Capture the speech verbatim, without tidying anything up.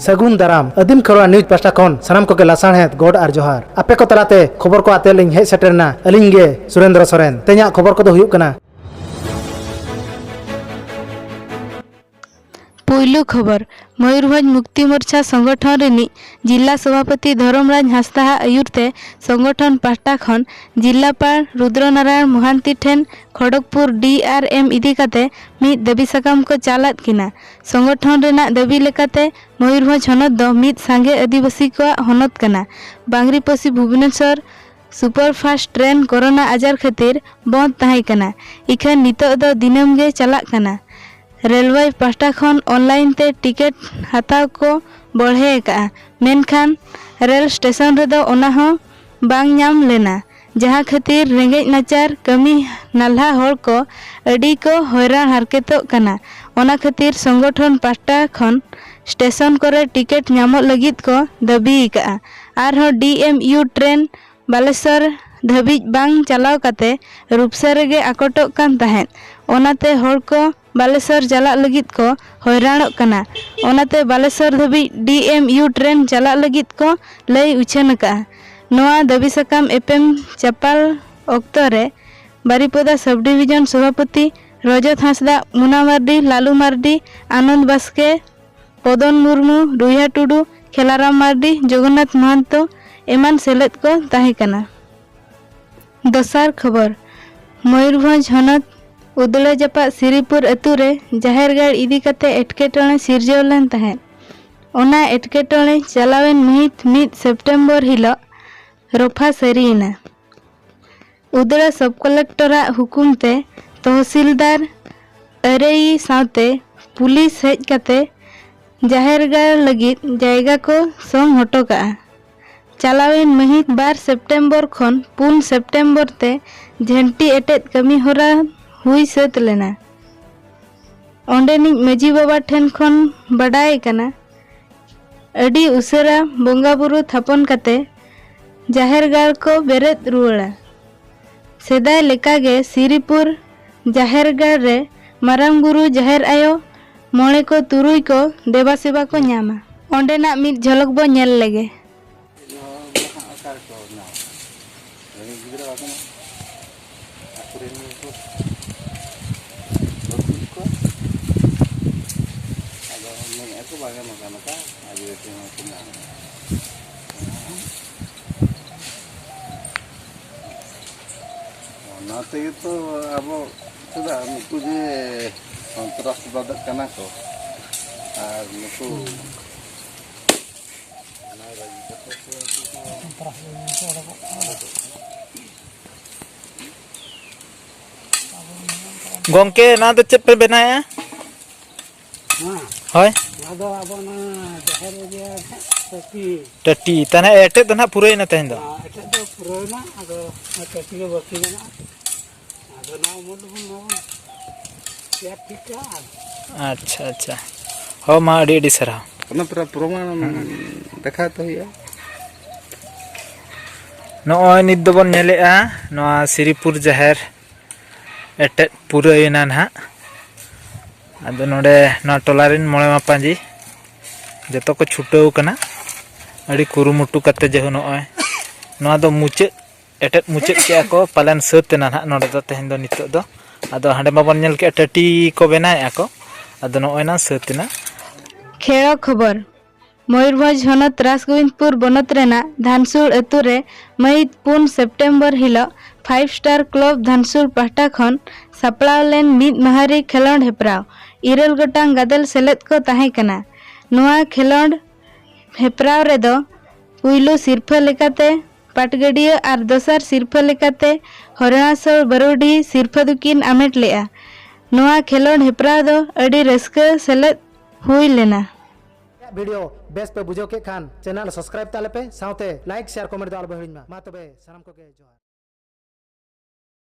ᱥᱟᱹᱜᱩᱱ ᱫᱟᱨᱟᱢ᱾ ᱟᱹᱫᱤᱢ ᱠᱷᱮᱨᱣᱟᱲ ᱱᱤᱭᱩᱡᱽ ᱯᱟᱦᱴᱟ ᱠᱷᱚᱱ ᱥᱟᱱᱟᱢ ᱠᱚᱜᱮ ᱞᱟᱥᱟᱲᱦᱮᱫ ᱜᱚᱰ ᱟᱨ ᱡᱚᱦᱟᱨ᱾ ᱟᱯᱮ ᱠᱚ ᱛᱟᱞᱟᱛᱮ ᱠᱷᱚᱵᱚᱨ ᱠᱚ ᱟᱛᱮ ᱞᱤᱧ ᱦᱮᱡ ᱥᱮᱴᱮᱨ ᱮᱱᱟ ᱟᱹᱞᱤᱧ ᱜᱮ ᱥᱩᱨᱮᱱᱫᱨᱚ ᱥᱚᱨᱮᱱ᱾ ᱛᱮᱦᱮᱧᱟᱜ ᱠᱷᱚᱵᱚᱨ ᱠᱚᱫᱚ ᱦᱩᱭᱩᱜ ᱠᱟᱱᱟ᱾ ᱯᱩᱭᱞᱩ ᱠᱷᱚᱵᱚᱨ, ᱢᱚᱭᱩᱨᱵᱷᱚᱸᱡᱽ ᱢᱩᱠᱛᱤ ᱢᱳᱨᱪᱟ ᱥᱚᱝᱜᱚᱴᱷᱚᱱ ᱨᱤᱱᱤᱡ ᱡᱤᱞᱟ ᱥᱚᱵᱷᱟᱯᱚᱛᱤ ᱫᱷᱚᱨᱚᱢᱨᱟᱡᱽ ᱦᱟᱸᱥᱫᱟᱜ ᱟᱹᱭᱩᱨ ᱛᱮ ᱥᱚᱝᱜᱚᱴᱷᱚᱱ ᱯᱟᱦᱴᱟ ᱠᱷᱚᱱ ᱡᱤᱞᱟᱯᱟᱲ ᱨᱩᱫᱨᱚ ᱱᱟᱨᱟᱭᱚᱬ ᱢᱚᱦᱟᱱᱛᱤ ᱴᱷᱮᱱ ᱠᱷᱚᱲᱚᱜᱽᱯᱩᱨ ᱰᱤ ᱟᱨ ᱮᱢ ᱤᱫᱤ ᱠᱟᱛᱮ ᱢᱤᱫ ᱫᱟᱹᱵᱤ ᱥᱟᱠᱟᱢ ᱠᱚ ᱪᱟᱞ ᱟᱫ ᱠᱤᱱᱟ᱾ ᱥᱚᱝᱜᱚᱴᱷᱚᱱ ᱨᱮᱱᱟᱜ ᱫᱟᱹᱵᱤ ᱞᱮᱠᱟᱛᱮ ᱢᱚᱭᱩᱨᱵᱷᱚᱸᱡᱽ ᱦᱚᱱᱚᱛ ᱫᱚ ᱢᱤᱫ ᱥᱟᱸᱜᱮ ᱟᱹᱫᱤᱵᱟᱹᱥᱤ ᱠᱚᱣᱟᱜ ᱦᱚᱱᱚᱛ ᱠᱟᱱᱟ᱾ Bangriposi Bhubaneswar super fast train corona ᱟᱡᱟᱨ ᱠᱷᱟᱹᱛᱤᱨ ᱵᱚᱱᱫ ᱛᱟᱦᱮᱸ ᱠᱟᱱᱟ, ᱤᱠᱷᱟᱹᱱ ᱱᱤᱛᱚᱜ ᱫᱚ ᱫᱤᱱᱟᱹᱢ ᱜᱮ ᱪᱟᱞᱟᱜ ᱠᱟᱱᱟ᱾ ᱨᱮᱞᱣᱮ ᱯᱟᱦᱴᱟ ᱠᱷᱚᱱ ᱚᱱᱞᱟᱭᱤᱱ ᱛᱮ ᱴᱤᱠᱤᱴ ᱦᱟᱛᱟᱣ ᱠᱚ ᱵᱚᱲᱦᱮ ᱟᱠᱟᱫᱼᱟ, ᱢᱮᱱᱠᱷᱟᱱ ᱨᱮᱞ ᱥᱴᱮᱥᱚᱱ ᱨᱮᱫᱚ ᱚᱱᱟ ᱦᱚᱸ ᱵᱟᱝ ᱧᱟᱢ ᱞᱮᱱᱟ, ᱡᱟᱦᱟᱸ ᱠᱷᱟᱹᱛᱤᱨ ᱨᱮᱸᱜᱮᱡ ᱱᱟᱪᱟᱨ ᱠᱟᱹᱢᱤ ᱱᱟᱞᱦᱟ ᱦᱚᱲ ᱠᱚ ᱟᱹᱰᱤ ᱠᱚ ᱦᱚᱭᱨᱟᱱ ᱦᱟᱨᱠᱮᱛᱚᱜ ᱠᱟᱱᱟ᱾ ᱚᱱᱟ ᱠᱷᱟᱹᱛᱤᱨ ᱥᱚᱝᱜᱚᱴᱷᱚᱱ ᱯᱟᱦᱴᱟ ᱠᱷᱚᱱ ᱥᱴᱮᱥᱚᱱ ᱠᱚᱨᱮ ᱴᱤᱠᱤᱴ ᱧᱟᱢᱚᱜ ᱞᱟᱹᱜᱤᱫ ᱠᱚ ᱫᱟᱹᱵᱤ ᱟᱠᱟᱫᱼᱟ᱾ ᱟᱨᱦᱚᱸ ᱰᱤ ᱮᱢ ᱤᱭᱩ ᱴᱨᱮᱱ ᱵᱟᱞᱮᱥᱚᱨ ᱫᱷᱟᱹᱵᱤᱡ ᱵᱟᱝ ᱪᱟᱞᱟᱣ ᱠᱟᱛᱮ ᱨᱩᱯᱥᱟ ᱨᱮᱜᱮ ᱟᱠᱚᱴᱚᱜ ᱠᱟᱱ ᱛᱟᱦᱮᱸᱫ᱾ ᱚᱱᱟᱛᱮ ᱦᱚᱲ ᱠᱚ ᱵᱟᱞᱮᱥᱚᱨ ᱪᱟᱞᱟᱜ ᱞᱟᱹᱜᱤᱫ ᱠᱚ ᱦᱚᱭᱨᱟᱱᱚᱜ ᱠᱟᱱᱟ᱾ ᱚᱱᱟᱛᱮ ᱵᱟᱞᱮᱥᱚᱨ ᱫᱷᱟᱹᱵᱤᱡ ᱰᱤ ᱮᱢ ᱤᱭᱩ ᱴᱨᱮᱱ ᱪᱟᱞᱟᱜ ᱞᱟᱹᱜᱤᱫ ᱠᱚ ᱞᱟᱹᱭ ᱩᱪᱷᱟᱹᱱ ᱟᱠᱟᱫᱼᱟ᱾ ᱱᱚᱣᱟ ᱫᱟᱹᱵᱤ ᱥᱟᱠᱟᱢ ᱮᱯᱮᱢ ᱪᱟᱯᱟᱞ ᱚᱠᱛᱚ ᱨᱮ ᱵᱟᱨᱤᱯᱚᱫᱟ ᱥᱟᱵ ᱰᱤᱵᱷᱤᱡᱚᱱ ᱥᱚᱵᱷᱟᱯᱚᱛᱤ ᱨᱚᱡᱚᱛ ᱦᱟᱸᱥᱫᱟ, ᱢᱩᱱᱟ ᱢᱟᱨᱰᱤ, ᱞᱟᱞᱩ ᱢᱟᱨᱰᱤ, ᱟᱱᱚᱱᱫ ᱵᱟᱥᱠᱮ, ᱯᱚᱫᱚᱱ ᱢᱩᱨᱢᱩ, ᱨᱩᱭᱦᱟ ᱴᱩᱰᱩ, ᱠᱷᱮᱞᱟᱨᱟᱢ ᱢᱟᱨᱰᱤ, ᱡᱚᱜᱚᱱᱱᱟᱛᱷ ᱢᱚᱦᱟᱱᱛᱚ ᱮᱢᱟᱱ ᱥᱮᱞᱮᱫ ᱠᱚ ᱛᱟᱦᱮᱸ ᱠᱟᱱᱟ᱾ ᱫᱚᱥᱟᱨ ᱠᱷᱚᱵᱚᱨ, ᱢᱚᱭᱩᱨᱵᱷᱚᱸᱡᱽ ᱦᱚᱱᱚᱛ ᱩᱫᱽᱲᱟ ᱡᱟᱯᱟᱜ ᱥᱤᱨᱤᱯᱩᱨ ᱟᱹᱛᱩ ᱨᱮ ᱡᱟᱦᱮᱨ ᱜᱟᱲ ᱤᱫᱤ ᱠᱟᱛᱮ ᱮᱴᱠᱮᱴᱚᱬᱮ ᱥᱤᱨᱡᱟᱹᱣ ᱞᱮᱱ ᱛᱟᱦᱮᱸᱫ᱾ ᱚᱱᱟ ᱮᱴᱠᱮᱴᱚᱬᱮ ᱪᱟᱞᱟᱣᱮᱱ ᱢᱟᱹᱦᱤᱛ ᱢᱤᱫ ᱥᱮᱯᱴᱮᱢᱵᱚᱨ ᱦᱤᱞᱚᱜ ᱨᱚᱯᱷᱟ ᱥᱟᱹᱨᱤᱭᱮᱱᱟ᱾ ᱩᱫᱽᱲᱟ ᱥᱚᱵ ᱠᱚᱞᱮᱠᱴᱚᱨᱟᱜ ᱦᱩᱠᱩᱢ ᱛᱮ ᱛᱚᱦᱥᱤᱞᱫᱟᱨ ᱟᱹᱨᱟᱹᱭᱤ ᱥᱟᱶᱛᱮ ᱯᱩᱞᱤᱥ ᱦᱮᱡ ᱠᱟᱛᱮ ᱡᱟᱦᱮᱨ ᱜᱟᱲ ᱞᱟᱹᱜᱤᱫ ᱡᱟᱭᱜᱟ ᱠᱚ ᱥᱚᱝ ᱦᱚᱴᱚ ᱠᱟᱜᱼᱟ᱾ ᱪᱟᱞᱟᱣᱮᱱ ᱢᱟᱹᱦᱤᱛ ᱵᱟᱨ ᱥᱮᱯᱴᱮᱢᱵᱚᱨ ᱠᱷᱚᱱ ᱯᱩᱱ ᱥᱮᱯᱴᱮᱢᱵᱚᱨ ᱛᱮ ᱡᱷᱟᱹᱱᱴᱤ ᱮᱴᱮᱫ ᱠᱟᱹᱢᱤ ᱦᱚᱨᱟ ᱦᱩᱭ ᱥᱟᱹᱛ ᱞᱮᱱᱟ᱾ ᱚᱸᱰᱮᱱᱤᱡ ᱢᱟᱹᱡᱷᱤ ᱵᱟᱵᱟ ᱴᱷᱮᱱ ᱠᱷᱚᱱ ᱵᱟᱰᱟᱭ ᱠᱟᱱᱟ, ᱟᱹᱰᱤ ᱩᱥᱟᱹᱨᱟ ᱵᱚᱸᱜᱟ ᱵᱩᱨᱩ ᱛᱷᱟᱯᱚᱱ ᱠᱟᱛᱮ ᱡᱟᱦᱮᱨ ᱜᱟᱲ ᱠᱚ ᱵᱮᱨᱮᱫ ᱨᱩᱣᱟᱹᱲᱟ᱾ ᱥᱮᱫᱟᱭ ᱞᱮᱠᱟᱜᱮ ᱥᱤᱨᱤᱯᱩᱨ ᱡᱟᱦᱮᱨ ᱜᱟᱲ ᱨᱮ ᱢᱟᱨᱟᱝ ᱵᱩᱨᱩ, ᱡᱟᱦᱮᱨ ᱟᱭᱳ, ᱢᱚᱬᱮ ᱠᱚ ᱛᱩᱨᱩᱭ ᱠᱚ ᱫᱮᱵᱟ ᱥᱮᱵᱟ ᱠᱚ ᱧᱟᱢᱟ᱾ ᱚᱸᱰᱮᱱᱟᱜ ᱢᱤᱫ ᱡᱷᱚᱞᱚᱠ ᱵᱚ ᱧᱮᱞ ᱞᱮᱜᱮ᱾ ᱱᱚᱣᱟ ᱫᱚ ᱦᱟᱸᱜ ᱚᱠᱟ ᱨᱮᱠᱚ ᱵᱮᱱᱟᱣᱟ? ᱨᱮᱸᱜᱮᱡ ᱜᱤᱫᱽᱨᱟᱹ ᱵᱟᱠᱚ ᱧᱟᱢᱟ᱾ ᱟᱠᱚ ᱨᱮᱱ ᱜᱮᱠᱚ ᱵᱷᱚᱨᱛᱤ ᱠᱚᱣᱟ᱾ ᱟᱫᱚ ᱢᱮᱱᱮᱫᱼᱟ ᱠᱚ ᱵᱟᱝᱟ ᱱᱚᱝᱠᱟ ᱱᱚᱝᱠᱟ ᱟᱹᱫᱤᱵᱟᱹᱥᱤ ᱦᱚᱸ ᱠᱚ ᱧᱟᱢ ᱮᱫᱟ᱾ ᱚᱱᱟ ᱛᱮᱜᱮ ᱛᱚ ᱟᱵᱚ ᱪᱮᱫᱟᱜ ᱱᱩᱠᱩ ᱡᱮ ᱥᱚᱱᱛᱨᱟᱥᱵᱟᱫᱚᱜ ᱠᱟᱱᱟ ᱠᱚ ᱟᱨ ᱱᱩᱠᱩ ᱚᱱᱟ ᱵᱟᱹᱜᱤ ᱠᱟᱛᱮ ᱛᱚ ᱩᱱᱠᱩ ᱠᱚ ᱜᱚᱝᱠᱮ, ᱱᱚᱣᱟ ᱫᱚ ᱪᱮᱫ ᱯᱮ ᱵᱮᱱᱟᱣᱮᱫᱼᱟ? ᱦᱮᱸ᱾ ᱦᱳᱭ᱾ ᱱᱚᱣᱟ ᱫᱚ ᱟᱵᱚ ᱚᱱᱟ ᱡᱟᱦᱮᱨ ᱤᱭᱟᱹ ᱨᱮᱱᱟᱜ ᱴᱟᱹᱴᱤ᱾ ᱴᱟᱹᱴᱤ, ᱛᱟᱦᱚᱞᱮ ᱮᱴᱮᱫ ᱫᱚ ᱱᱟᱦᱟᱜ ᱯᱩᱨᱟᱹᱭᱮᱱᱟ ᱛᱮᱦᱮᱧ ᱫᱚ? ᱦᱮᱸ, ᱮᱴᱮᱫ ᱫᱚ ᱯᱩᱨᱟᱹᱣᱮᱱᱟ, ᱟᱫᱚ ᱚᱱᱟ ᱴᱟᱹᱴᱤ ᱜᱮ ᱵᱟᱹᱠᱤ ᱢᱮᱱᱟᱜᱼᱟ᱾ ᱟᱫᱚ ᱱᱚᱣᱟ ᱩᱢᱩᱞ ᱨᱮᱵᱚᱱ, ᱱᱚᱣᱟ ᱵᱚᱱ ᱛᱮᱭᱟᱨ ᱴᱷᱤᱠ ᱠᱟᱜᱼᱟ᱾ ᱟᱪᱪᱷᱟ, ᱟᱪᱪᱷᱟ᱾ ᱦᱳᱭ, ᱢᱟ ᱟᱹᱰᱤ ᱟᱹᱰᱤ ᱥᱟᱨᱦᱟᱣ᱾ ᱚᱱᱟ ᱯᱩᱨᱟᱹ ᱯᱨᱚᱢᱟᱱ ᱦᱮᱸ᱾ ᱫᱮᱠᱷᱟᱣ ᱛᱮ ᱦᱩᱭᱩᱜᱼᱟ᱾ ᱱᱚᱜᱼᱚᱭ ᱱᱤᱛ ᱫᱚᱵᱚᱱ ᱧᱮᱞᱮᱜᱼᱟ ᱱᱚᱣᱟ ᱥᱤᱨᱤᱯᱩᱨ ᱡᱟᱦᱮᱨ ᱮᱴᱮᱫ ᱯᱩᱨᱟᱹᱣᱮᱱᱟ ᱱᱟᱦᱟᱜ᱾ ᱟᱫᱚ ᱱᱚᱰᱮ ᱱᱚᱣᱟ ᱴᱚᱞᱟ ᱨᱮᱱ ᱢᱚᱬᱮ ᱢᱟᱯᱟᱡᱤ ᱡᱚᱛᱚ ᱠᱚ ᱪᱷᱩᱴᱟᱹᱣ ᱠᱟᱱᱟ ᱟᱹᱰᱤ ᱠᱩᱨᱩᱢᱩᱴᱩ ᱠᱟᱛᱮ, ᱡᱮ ᱱᱚᱜᱼᱚᱭ ᱱᱚᱣᱟ ᱫᱚ ᱢᱩᱪᱟᱹᱫ, ᱮᱴᱮᱫ ᱢᱩᱪᱟᱹᱫ ᱠᱮᱜᱼᱟ ᱠᱚ, ᱯᱟᱞᱮᱱ ᱥᱟᱹᱛ ᱮᱱᱟ ᱱᱟᱦᱟᱜ ᱱᱚᱰᱮ ᱫᱚ ᱛᱮᱦᱮᱧ ᱫᱚ ᱱᱤᱛᱚᱜ ᱫᱚ᱾ ᱟᱫᱚ ᱦᱟᱸᱰᱮ ᱢᱟᱵᱚᱱ ᱧᱮᱞ ᱠᱮᱜᱼᱟ ᱴᱟᱹᱴᱤ ᱠᱚ ᱵᱮᱱᱟᱣᱮᱜᱼᱟ ᱠᱚ, ᱟᱫᱚ ᱱᱚᱜᱼᱚᱭ ᱱᱟ ᱥᱟᱹᱛ ᱮᱱᱟ᱾ ᱠᱷᱮᱲᱚ ᱠᱷᱚᱵᱚᱨ᱾ ᱢᱚᱭᱩᱨᱵᱷᱚᱸᱡᱽ ᱦᱚᱱᱚᱛ ᱨᱟᱥᱜᱳᱵᱤᱱᱫᱽᱯᱩᱨ ᱵᱚᱱᱚᱛ ᱨᱮᱱᱟᱜ ᱫᱷᱟᱱᱥᱩᱲ ᱟᱹᱛᱩ ᱨᱮ ᱢᱟᱹᱦᱤᱛ ᱯᱩᱱ ᱥᱮᱯᱴᱮᱢᱵᱚᱨ ᱦᱤᱞᱚᱜ ᱯᱷᱟᱭᱤᱵᱷ ᱥᱴᱟᱨ ᱠᱞᱟᱵᱽ ᱫᱷᱟᱱᱥᱩᱲ ᱯᱟᱦᱴᱟ ᱠᱷᱚᱱ ᱥᱟᱯᱲᱟᱣ ᱞᱮᱱ ᱢᱤᱫ ᱢᱟᱦᱟᱨᱤ ᱠᱷᱮᱞᱚᱸᱰ ᱦᱮᱯᱨᱟᱣ᱾ ᱤᱨᱟᱹᱞ ᱜᱚᱴᱟᱝ ᱜᱟᱫᱮᱞ ᱥᱮᱞᱮᱫ ᱠᱚ ᱛᱟᱦᱮᱸ ᱠᱟᱱᱟ᱾ ᱱᱚᱣᱟ ᱠᱷᱮᱞᱚᱸᱰ ᱦᱮᱯᱨᱟᱣ ᱨᱮᱫᱚ ᱯᱩᱭᱞᱩ ᱥᱤᱨᱯᱷᱟᱹ ᱞᱮᱠᱟᱛᱮ ᱯᱟᱴᱜᱟᱹᱰᱤᱭᱟᱹ ᱟᱨ ᱫᱚᱥᱟᱨ ᱥᱤᱨᱯᱷᱟᱹ ᱞᱮᱠᱟᱛᱮ ᱦᱚᱨᱮᱬᱟᱥᱳᱞ ᱵᱟᱹᱨᱩᱰᱤ ᱥᱤᱨᱯᱷᱟᱹ ᱫᱚᱠᱤᱱ ᱟᱢᱮᱴ ᱞᱮᱫᱼᱟ᱾ ᱱᱚᱣᱟ ᱠᱷᱮᱞᱚᱸᱰ ᱦᱮᱯᱨᱟᱣ ᱫᱚ ᱟᱹᱰᱤ ᱨᱟᱹᱥᱠᱟᱹ ᱥᱮᱞᱮᱫ ᱦᱩᱭ ᱞᱮᱱᱟ᱾ ᱵᱷᱤᱰᱤᱭᱳ ᱵᱮᱥ ᱯᱮ ᱵᱩᱡᱷᱟᱹᱣ ᱠᱮᱫ ᱠᱷᱟᱱ ᱪᱮᱱᱮᱞ ᱥᱟᱵᱥᱠᱨᱟᱭᱤᱵ ᱛᱟᱞᱮ ᱯᱮ, ᱥᱟᱶᱛᱮ ᱞᱟᱭᱤᱠ, ᱥᱮᱭᱟᱨ, ᱠᱚᱢᱮᱱᱴ ᱫᱚ ᱟᱞᱚ ᱯᱮ ᱦᱤᱲᱤᱧ ᱢᱟ᱾ ᱢᱟ ᱛᱚᱵᱮ ᱥᱟᱱᱟᱢ ᱠᱚᱜᱮ ᱡᱚᱦᱟᱨ᱾